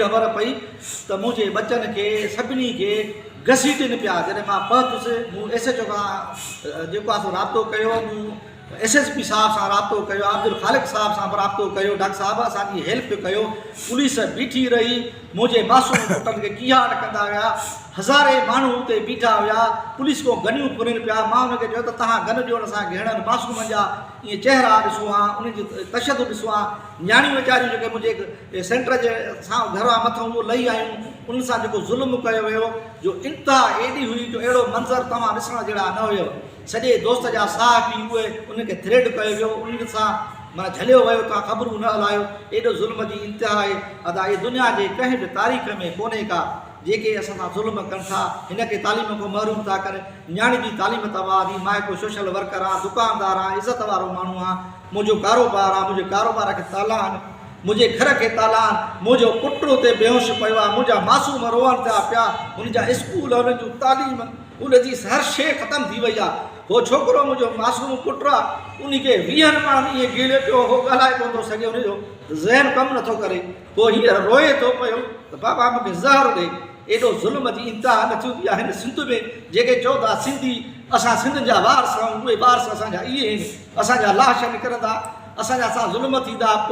خبر پئي ته منهنجي ٻچن کي سڀني کي گهسيٽين پيا. جڏهن مان پهتس مون ايس ايڇ او کان جيڪو آهي سو رابطو ڪيو، مون ايس ايس پي صاحب سان رابطو ڪيو، عبدالخالق صاحب سان به رابطو ڪيو، ڊاڪٽر صاحب اسان جي هيلپ ڪيو، پوليس بيٺي رهي، منهنجي معصوم پٽن کي ڪيهاٽ ڪندا ويا، هزارين ماڻهو اتي بيٺا هيا، پوليس کان گنيون ڦرين پيا، مان انهن کي چيو ته توهان گن ڏيو اسان کي ههڙن معصومن جا ائين چهرا ڏسو ها، انهن جي تشدد ڏسو ها، نياڻيون ويچاريون جيڪي منهنجي سينٽر جي سان گهر آ مٿان اهو لهي آيون، انهن سان جيڪو ظلم ڪيو ويو جو انتها ايڏي هئي جو اهڙو منظر توهان ڏسڻ جهڙا نه هيو. سڄي دوست جا ساهه پي اهي انهن کي ٿريڊ ڪيو ويو انهن سان معنيٰ جهليو ويو توهان خبرون نه هلايو ايڏو ظلم جي انتها آهي ادا اهي دنيا جي ڪنهن به تاريخ ۾ ڪونهي ڪا جيڪي اسان سان ظلم ڪن ٿا هن کي تعليم کان محروم ٿا ڪن نياڻي جي تعليم تباهه ٿي مان هڪ سوشل ورڪر آهيان دڪاندار آهيان عزت وارو ماڻهو آهيان منهنجو ڪاروبار آهي منهنجي ڪاروبار کي تالا آهن منهنجي گهر کي تالا آهن منهنجو پٽ اتي بيهوش پيو آهي منهنجا معصوم روئن ٿا پيا هن جا اسڪول هنن جون تعليم ان جي هر شيء ختم ٿي وئي آ. هو ڇوڪرو منهنجو معصوم پٽ آ، انهي کي ويهن ماڻهن ائين گهيريو پيو هو ڳالهائي ڪونه ٿو سگهي، ان جو ذهن ڪم نٿو ڪري. هو هينئر روئي ٿو پيو ته بابا مون کي زهر ڏي. ايڏو ظلم جي انتها نه ٿيندي آ هن سنڌ ۾. جيڪي چئو ٿا سنڌي اسان سنڌين جا وارث آهيون، اهي وارث اسان جا اهي آهن. اسان جا لاش نڪرندا، اسان جا سان ظلم ٿيندا، پوء.